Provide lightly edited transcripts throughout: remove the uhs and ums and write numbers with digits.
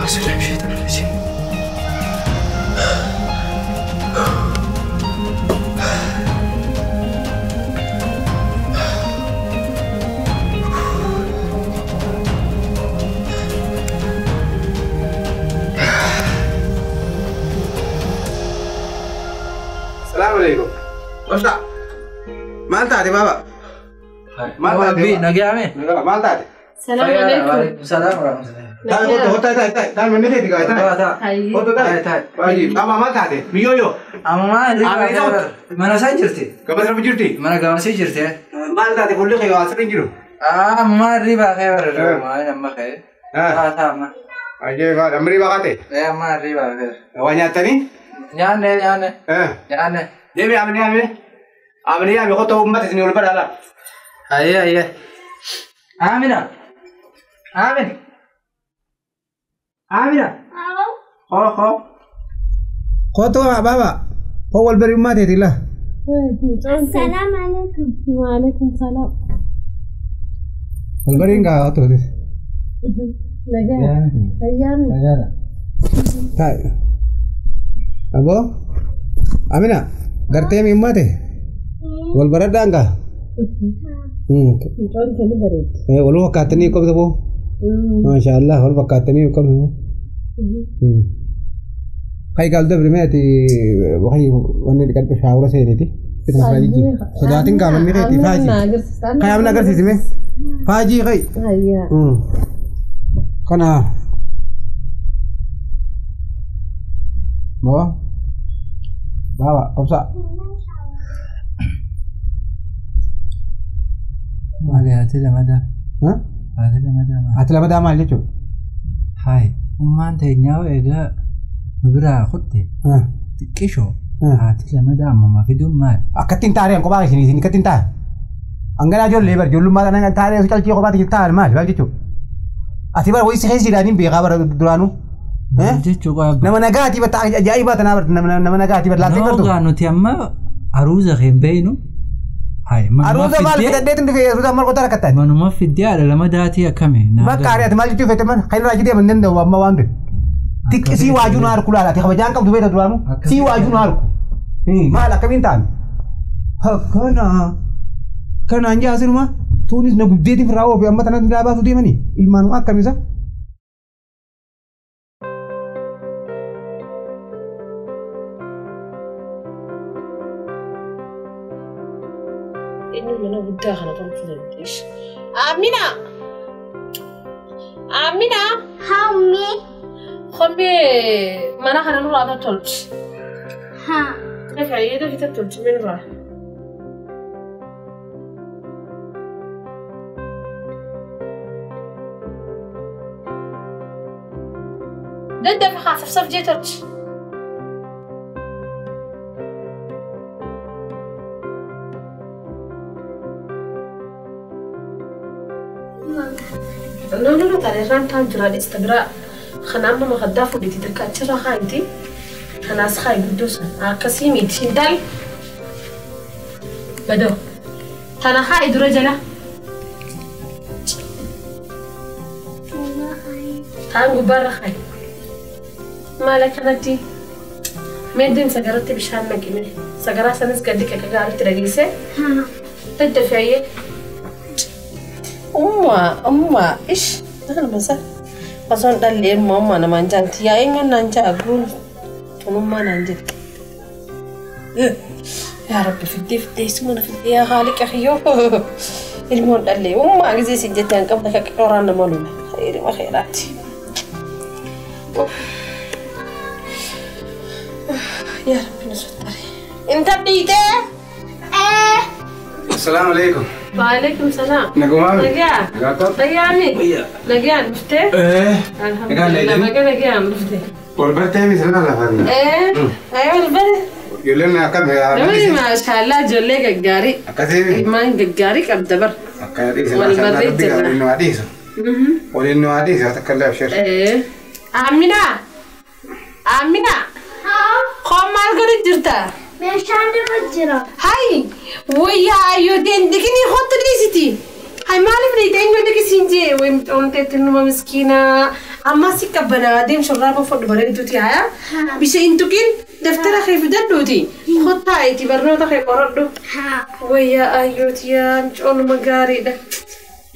Bismillahirrahmanirrahim. Assalamualaikum. Osta. Maal taate baba? Maal taate? Nagaame. Maal taate? Assalamualaikum. Waalaikumsalam warahmatullahi. Taa'e kottu taa'e taa'e taa'e manni teeti gaa taa'e. Kottu taa'e. Baay'ee. Amma maal taate? Miyyooyyoo. Amma mana isaan jirti? Gabas rafu jirti? Mana gamasii jirti. Maal taate fuulli kee waa sirri hin jiru? Amma riba kee bara maal amma kee. Taa taa amma. Ayyee amma riba kaate? Amma riba kee. Waa nyaatanii? Nyaanne nyaanne. Nyaanne. Deemi amni amni. Amni amni kottu uummata isin ol badhaala. Ayyee ayyee. Amina. Amin. Amina. Ho ho. Kottu baba. Ho wal bari uummata teeti la. Assalamualaikum. Waalaikumsalam. Wal bari enggak kottu. Nagaa. Ayyaami. Nagaadha. Taa'e. Abo. Amina. Gartee mi'ummaate? Wal baradhaa engaa? Mucaan kun bareeddi. Wal fakkaattanii qabda boo? Maashaallah wal fakkaattanii qabda. Kai gaal dabre mee ati waxay wanni dhiqadhu shaawura seeniti. Itti faajii. Sodaatiin qaamanni keeti faajii. Kai amna agarsiisi mee? Faajii kai. Kana. Boo. Baba, obsa. Maali haati lamadaa? Haati lamadaa maali? Haati lamadaa maal jechuudha? Hayi, ummaan teenyaa egaa nu biraa kutte xiqqishoo haati lamadaa ammuma fiduun maali? Akkattiin taaree kophaa isin isin akkattiin ta'a. Anganaa ijoollee bara ijoollummaa kana taaree calqii kophaatti taa'an maali maal jechuudha? Ati bara wayii si keessa jedhanii beekaa bara duraanuu. Nama nagaatii bara ajaa'ibaa tanaa bara nama nagaatii bara laaltee bartu. Noogaa nuti amma aruuza hin beeynu. Aruuza maal fidadheetin dhufee aruuza maal qotaa rakkattan? Manuma fiddee haadha lama daatii akkami? Bakka ati maal jechuu feete man kan irraa jidee man danda'u amma waan ta'e. Xiqqi sii waajuu na harku laala ati kabajaan qabdu beekta duraanuu sii waajuu na harku. Maal akkamiin ta'an? Akkana kanaan jaasinuma tuunis na gubdeetiin firraa oofe amma tanatti daabaatu deemanii ilmaanuu akkamisa? Mana guddaa kana tolchuu dandeessi. Amina! Amina! Hammi! Kophee mana kana nurraa tolchi. Haa. Dafee dafii tolchi mee nurraa. Daddafa haa safsaf jee tolchi. No, no, no, tareerraan taan jira Instagram. Kana amma makaddaa fuudhiti takka achirra kaayiti. Kanaas kaayi guddoo sana akkasii miti hin daal. Badoo. Tana kaayi dura jala. Taan gubbaarra kaayi. Maal akkanatti meeddeen sagaratti bishaan naqime. Sagaraa sanis gadi kakka gaariitti dhageessee. Daddafee. Umma, umma, ish, maal masa? Osoon dhalli ilma umma namaan jaanti. Yaa eenyuun naan jaa guun tunummaa naan jetti. Yaa Rabbi fiddee fiddee isuma na fiddee yaa haaliqa kiyyoo. Ilmoon dhalli ummaa gisee siin jettee an qabda kakka qoraan nama lula. Ilma khayraati. Yaa Rabbi nu sottare. Inta dhiitee? Assalamualaikum. Waalaikumsalam. Nagumaami. Nagaa. Nagaami. Nagaan dhuftee? Alhamdulillah. Baga nagaan dhuftee. Wal bartee misirra lafan. Wal bare. Ijoolleen akkam Namni maashaallah ijoollee gaggaarii. Akkasii. Ilmaan gaggaarii qabda bar. Akka dhiisa maashaallah rabbi waliin nu adiisu. Waliin nu adiisu takka illee abshir. Amina. Amina. Koo maal godhu jirta? Meeshaan irra jira. Hai, wayyaa ayyooteen dhiqinii kottu dhiisiti. Hai maaliif dhiite eenyu dhiqisiin jee way mucoomteetti numa miskiinaa Amma si qabbanaa deem shurraaba uffadhu bareeduuti haa. Bishaan hin tuqin daftara kee fidadhuuti. Kottaa itti barnoota kee qoradhu. Wayyaa ayyooti yaa micoonuma gaariidha.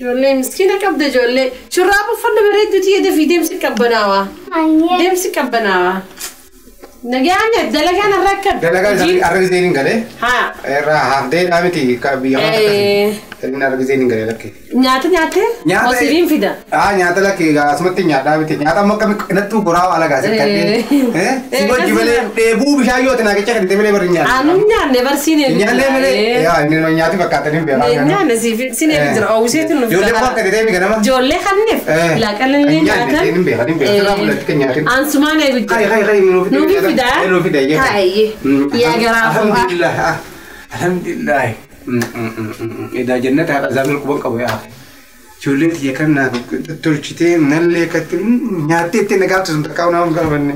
Ijoollee miskiina qabda ijoollee. Shurraaba uffadhu bareeduuti dafii deemsi qabbanaawaa. Deemsi qabbanaawaa. Nagaan dalagaan irraa akka. Dalagaan argiseen hin galee. Haa. Irraa haftee dhaa miti biyya kana akkasii. Inni argiseen hin galee lakkee. Nyaata nyaattee? Nyaata. Osiriin fida. Haa nyaata lakkee asumatti nyaadhaa miti. Nyaata amma akkami nattuu goraa ala gaasee kadhee. Si wajji malee dheebuu bishaan yoo ta'e naagicha kan malee bari nyaanne. Anu nyaanne barsiin eegi. Nyaanne malee yaa inni nyaati fakkaatanii beekaa. Nyaanne siin eegi jira oowwiseetu nuuf. Ijoollee koo akka ta'e ganama. Ijoollee kanneef laaqallee nyaatan. Hin beekan hin beekan sirraa mul'atti kan nyaatin. Ansumaan eegi jira. Hai hai hai nuuf fida. Nuuf fida. Haayye. Yaa garaa Alhamdulillah. Alhamdulillah. Edaa jannata haadha zaamil quban qabu yaa. Ijoollee xiyya kan naaf tolchitee nallee katti nyaattee ittiin nagaaftu sun takkaa naaf galfanne.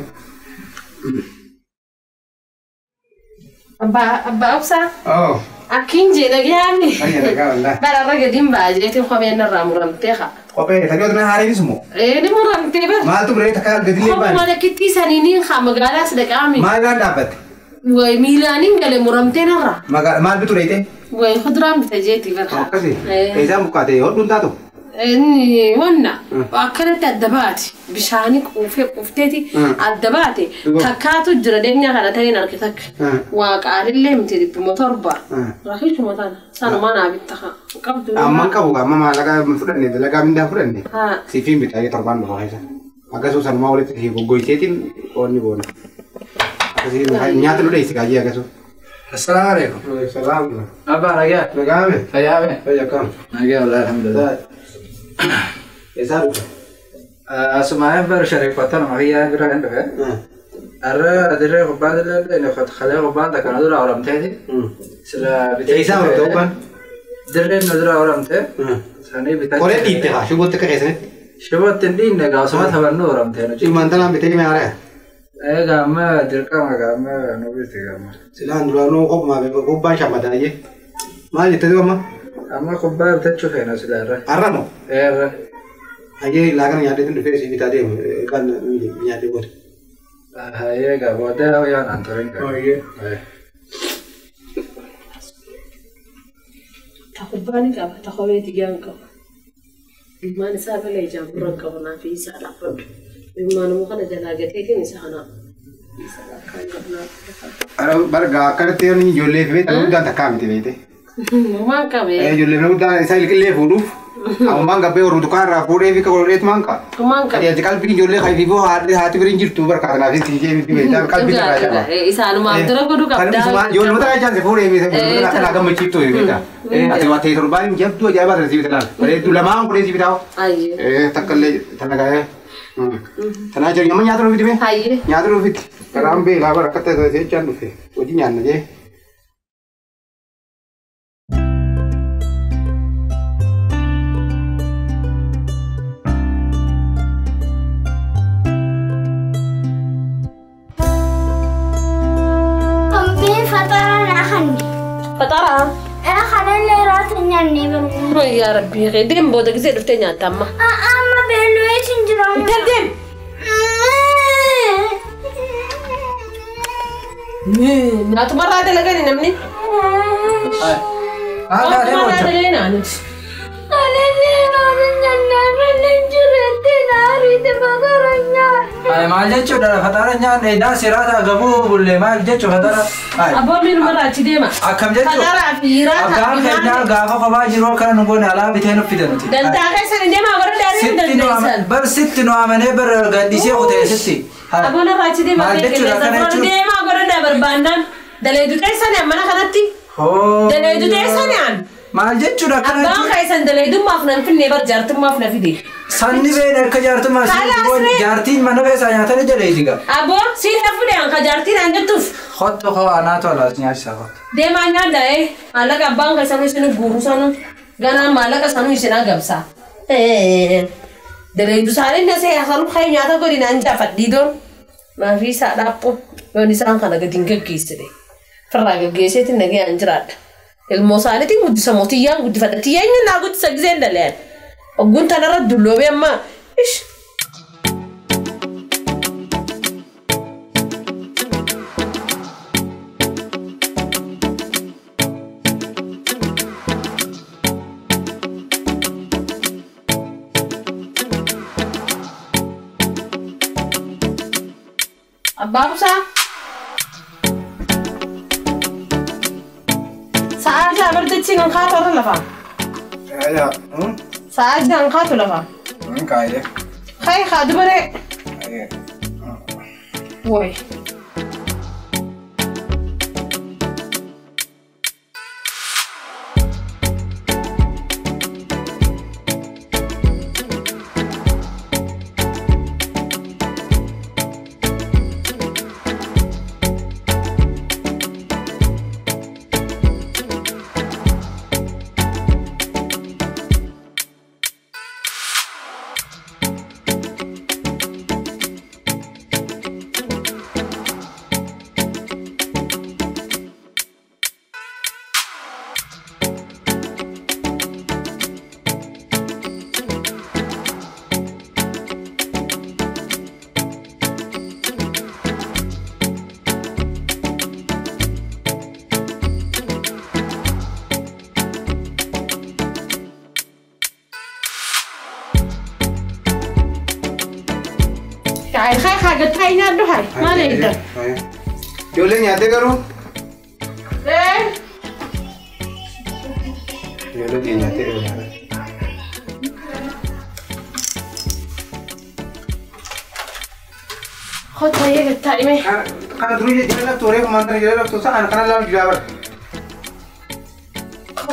Abbaa Obsaa. Oh. Akkin jee nagayaami. Ayya nagaa wallaahi. Bara gadiin ba'a jeetiin kopheen irraa muramtee haa. Kophee tajaajila tana haareenis moo? Ee ni muramtee bara. Maaltu biree takka gadillee baane? Kophuma lakkittii saniiniin haa magaalaas dhaqaami. Maal irraan dhaabbatte? Wayi miilaaniin gale muramtee narra. Maal bitu reete? Wayi kuduraan bita jeetii bara. Akkasii. Eessaan buqqaate hodhuun taatu? Inni wanna akkanatti adda baate bishaanii quufee quufteeti adda baate takkaatu jira deemnyaa kana ta'een arge takka waaqaalillee miti dhibbuma torba rakichuma tana sanumaa naa bitta qabdu. Amman qabu amma maallaqa fudhanne dalagaa mindaa fudhanne siifiin bitaa torbaan dhufa keessa akkasuma sanumaa walitti goggoyteetiin qoonni boona akkasii nyaata nu dheessi kaajii akkasuma. Assalamu alaikum. Salaam. Abba nagaa. Nagaame. Fayyaame. Fayyaa kam. Nagaa wallahi alhamdulillah. Eessaa dhufe? Asumaan bara sharifatan mahiyyaa bira hin dhufe. Arra dirree kubbaa illee inni kalee kubbaan takka na dura horamteeti. Sila bitee. Eessaa horamte kubbaan? Dirreen na dura horamte. Sanii bitachuu. Qoree dhiitte haa shubootti akka keessanitti. Shubootti hin dhiinne gaa osuma taphannuu horamte. Ilmaan tanaan bitee hime haaraya. Egaa amma dirqama gaa amma nu bitti gaa amma. Silaan duraanuu kophumaa kubbaan shammadaayyee. Maal jettee amma? Amma kubbaa bitachuu feena sila irra. Har'a moo? Irra. Hayyee laaqana nyaadheetiin dhufee si bitaa deemu kan nyaadhee booda. Hayyee gaa booda yaan an turin gaa. Hayyee. Ta kubbaa ni qaba ta kophee tiyyaan qaba. Ilmaan isaa malee ijaan gurra hin qabu naaf isaa dhaabbadhu. Ilmaanuma kana jalaa gateetiin isa kana. Barga akkanatti ijoollee fi beektaa guddaan takkaa miti beekte. Maal qabee? Ijoollee guddaan isaa ilqillee fuudhuuf ammaan gabbee horuu dukaan irraa fuudhee fi godheetu maan qaba. Maal qabee? Ati qalbiin ijoollee kan fi haati biriin jirtu barka kanaaf isin jee miti beektaa qalbiin irraa jaba. Isaanumaaf dura godhuu qabdaa. Ijoollee mataa jaan fuudhee fi akkanaa gammachiiftu beektaa. Ati waa ta'e torbaan jabduu ajaa'ibaa sana si bitaa laala. Bareedduu lamaan kudhee si bitaa. Takka illee tana gaa'ee. Tanaa jiru amma nyaata nuuf fidi Hayyee. Nyaata nuuf fidi. Karaan beelaa bara akka ta'e jechaan dhufe hojii nyaanna jee. Qombiin faxara naa kanne. Faxaraa? Kanallee raata nyaanne barbaada. Yaa Rabbi deem booda gisee dhuftee nyaatta amma. Amma beeluu hin jiru. Deem deem. Nyaatumarraa dalagani namni. Nyaatumarraa dalagani nuti. Kanallee raata nyaanne malee jireetti naariite faxara nyaanne. Maal jechuudha faxara nyaanne daa siraata gabuu bullee maal jechuu faxara. Abboon marraa achi deema. Akkam jechuudha. Faxaraa fi hiraata. Abbaan keenyaa gaafa kophaa jiru akkana nu goone alaa bitee nuuf fida nuti. Dantaa keessan deemaa warra daarii hin dandeessan. Bar sitti nu amanee bar gaddisee kutee sitti. Abboon irraa achi deemaa Maal jechuudha akkana jechuudha. Deemaa warra daa barbaannaan daleedu teessanii mana kanatti. Daleedu teessanii an. Maal jechuudha akkana Abbaan keessan daleedummaaf nan finne bar jaartummaaf na fide. Sanni been akka jaartummaa jaartiin mana keessaa nyaatanii jedhee jiga. Aboo siin na fide an ka jaartiin an jettuuf. Kottu koo anaatu alaas nyaachisaa kottu. Deemaa nyaadha maallaqa abbaan keessan isin guuru sanu ganaa maallaqa sanu isin agabsa. Daleedu isaanii na see hasalu kee nyaata godina an jaafadhii doon. Maafi isaa dhaaphu yoon isaan kana gadi hin gaggeessine. Firraa gaggeesseetiin nagee an jiraadha. Ilmoo isaaniitiin guddisa mootiyyaan guddifadha. Tiyyeenyu naa guddisa giseen daleen. Ogguun tanarra dulloobee amma ish. Abbaa Busaa. Sa'aa ja'a barteechi kan kaatu irra lafa. Sa'aa ja'a kan kaatu lafa. Kaayee. Kaayee kaa dubaree. Woy. Ijoollee nyaattee garuu? Ijoollee nyaattee garuu. Kottaa eegattaa dhimee. Kana durii jala laftu reefu maantana jala laftu sa'a kana laalu jira bara.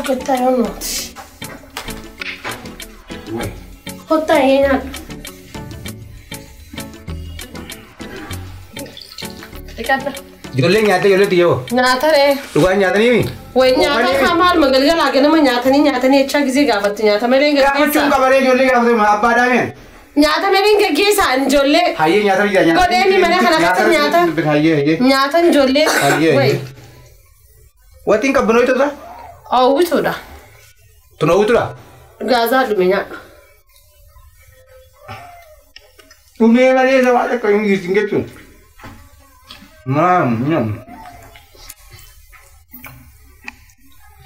Kottaa yoo nuti. Kottaa nyaadhu. Ijoolleen nyaattee ijoollee xiyyoo. Nyaatanii. Dhugaan nyaatanii mi? Wayi nyaata maal magalgalaa ganama nyaatanii nyaatanii jechaa gisee gaafatti nyaata malee hin gaggeessaa. Gaafachuun qabaree ijoollee gaafate abbaa daameen. Nyaata malee hin gaggeessaa ijoollee. Hayyee nyaata biyya nyaata. Godhee mana kana keessa nyaata. Hayyee hayyee. Nyaata ijoollee. Hayyee. Watiin qabbanoo itoo ta'a? Oowwituudha. Tun oowwituudha? Gaazaa dhume nyaadha. Dhumee malee sabaa akka hin jechuun. Maam, nyam.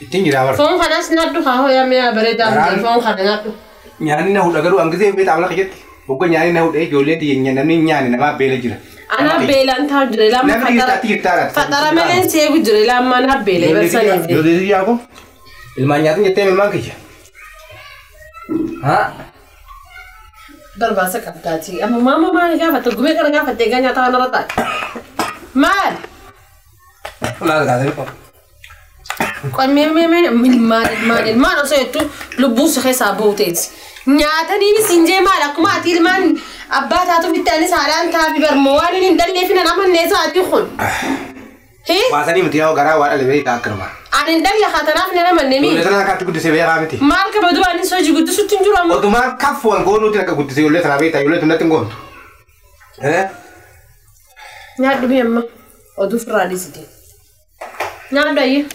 Ittiin jira bara. Foon kanas nyaadhu haa hooyaa mi'a bareedaa foon kana nyaadhu. Nyaanni na hudha garuu hangisee beektaa amala keessatti. Hogga nyaanni na hudha ijoollee xiyyeenya namni nyaanni namaa beela jira. Ana beelaan taa'u jira ilaa Namni jirtaadha. Faxara malee seegu jira ilaa ammaa na beelee barsanii. Ijoollee xiyyaa koo ilmaan nyaatan jettee ilmaan kiyya. Haa. Barbaasa qabdaati. Amma maama maal gaafatte gumee kana gaafatte egaa nyaata kanarra taa'e. Maal? Laal gaazexaa qofa. Qommee ilmaan ilmaan ilmaan osoo jettu lubbuu si keessaa buuteeti. Nyaatanii siin jee maal akkuma ati ilmaan abbaa taatuuf itti anis haadhaan taafi barmoo waan hin dhalleef hin amannee sa'aatii kun. Baasanii miti yaa garaa waa dhalee beekaa akkanuma. Ani hin dhalle haatanaaf hin amannee mi. Ijoollee tanaa akkaatti guddisee beekaa miti. Maal qaba duba anis hojii guddisutti hin jiru amma. Odumaan kaffuwan goonuutiin akka guddisee ijoollee tanaa beektaa ijoollee tunatti hin goontu. Nyaadhu mi amma oduu firraa dhiisite. Nyaadhu ayyee.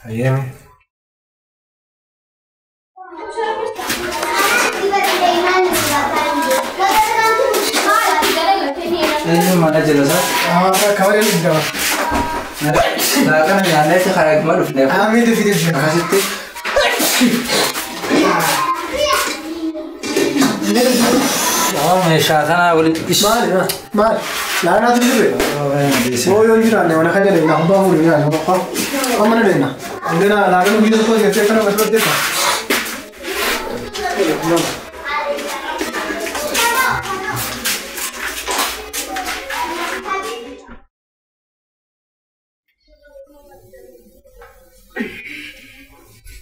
Ayyee. Ini mana jelas? Ah, kabar ini sudah. Nah, kan nyaanne si kayak gimana nih? Ah, itu video sih. Kasih. Oh, meeshaa walitti Maali? Maali? Laanaa tu jiru. Oo yoo jiraanne mana kan jedhe na abbaa fuudhu nyaanne qofa. Amma na deemna. Gana laanaa guyyaa tokko jettee kana bakka jettee.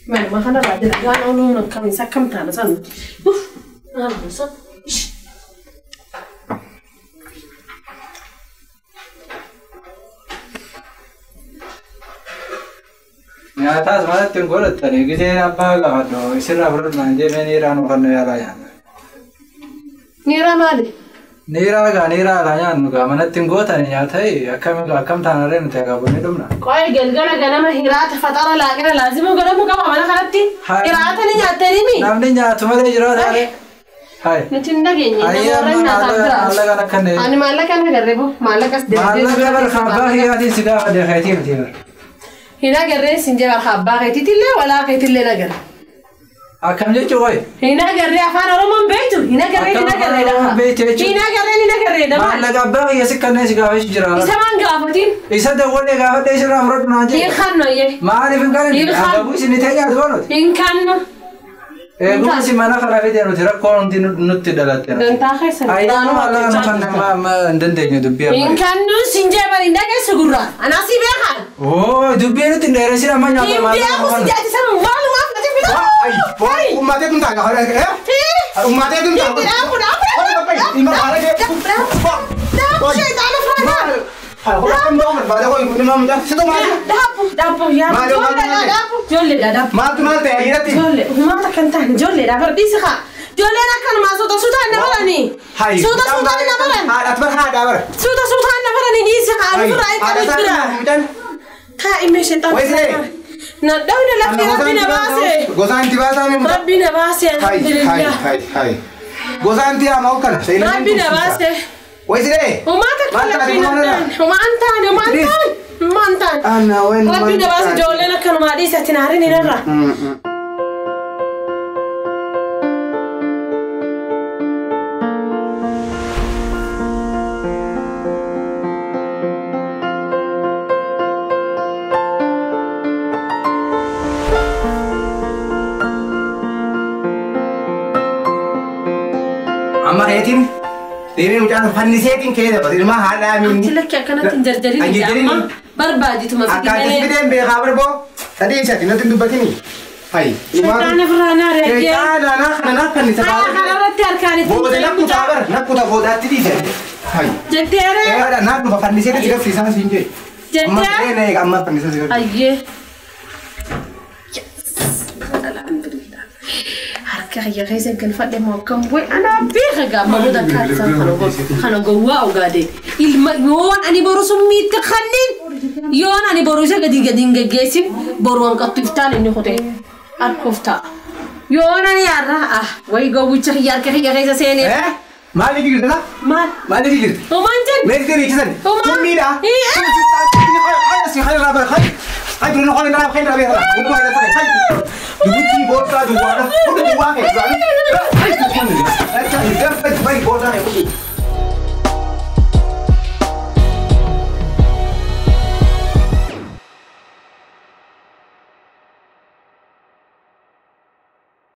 Mana kanarraa jira. Waan ooluun akkamiin akkam taana san. Uff! Maal san? Nyaataas manatti hin godhatanii giseen abbaa gaafadhu isirraa fudhannaan deemee niiraa nu fannu yaalaa nyaanna. Niiraa maali? Niiraa gaa niiraa alaa nyaannu gaa manatti hin gootani nyaata akkam taanarree nuti agaabonni dhumna. Qo'ee galgala ganama hiraata faxara laaqina laazimuu godhamuu qaba mana kanatti. Hiraata ni nyaattanii mi? Namni nyaatu malee jiraata. Hai. Nuti hin dhageenye nama warra nyaataaf jiraatu. Ani maallaqa na agarree boo maallaqas deebisee. Maallaqa barka abbaa kiyyaatiin si gaafa deekeetii miti bara. Hin agarree sin jee barka abbaa keetiitillee walaa keetiillee na agarra. Akkam jechuun wayi? Hin agarree afaan Oromoon beektu? Hin agarree hin agarree lafa. Hin agarree hin agarree lafa. Maallaqa abbaa kiyya si kanneen si gaafachuu jira. Isa maan gaafatiin? Isa dawwalee gaafadhee isirraa fudhadhu naan jedhe. Hin kannu ayyee. Maaliif hin kanne? Hin kannu. Agabuu isin ta'e nyaatu banuti. Hin kannu. Eegumsi si mana kana fide nuti rakkoon hundi nutti dhalatte. Dantaa keessa. Ayyaanuma maallaqa nu kan nama hin dandeenye dubbii amma. Hin kannu sin jeeban hin dhageessu gurra. Anaa si beekan. Oo dubbii nutti hin dheeressin amma nyaata Hin beeku si jaati sana maalumaaf natti fida. Uummatee tun ta'a. Uummatee tun ta'a. Dhaabu dhaabu. Dhaabu sheexaana faana. Dhaabu dhaabu yaa ijoolleedha dhaabu. Ijoolleedha dhaabu. Maaltu maal ta'e irratti? Ijoollee uummata kan ta'an ijoolleedha bardiisi haa. Ijoolleen akkanumaa suuta suutaan na baranii. Suuta suutaan na baran. Haadha bar haadha bar. Suuta suutaan na baranii dhiisi haa. Nufirraa hin qabu jira. Taa'imee sheexaana. Na dhawne lafti rabbi na baase. Gosaan itti baasaa mi? Rabbi na baase alhamdulillah. Gosaan itti hamaa hokkana. Rabbi na baase. Waysiree. Uummata kan lafti na ta'an. Uumaan ta'an uumaan ta'an. Uumaan ta'an. Rabbi na baase ijoolleen akkanumaa dhiisatti naarin hin irra. Amma reetiin deemee mucaan fanniseetiin kee dabas ilma haadhaa miinni. Ati lakki akkanatti hin jarjarin amma barbaadituma fidi Akka ati malee. fideen beekaa barboo sadii isatti natti hin dubbatini. Hayi. Sheexaana firraa naa reeggee. Sheexaana naa kana naa fannisa Haa kanarratti harkaan itti Booda nakkutaa bara nakkuta boodaatti dhiise. Hayi. Jetteere. Eegadha naa dhufa fanniseetiin si garsiisaa siin jee. Amma Jettee. ee amma fannisee si garsiisa. Ayyee. Alhamdulillah. Harka kiyya keessa galfadhe moo akkam bu'e anaa beeka gaama booda akkaataa kana gowwaa ogaade. Ilma yoon ani boru summiitti kanneen yoon ani boru isa gadi gadi hin geggeessin boru hanqattu iftaan inni kute harkuuf ta'a. Yoon ani har'a ah wayi gowwicha kiyya harka kiyya keessa seenee. Maaliif jirta? Maal? Maaliif jirta? Homaan jennu. Meeshaan riichisan. Homaan. Summiidha.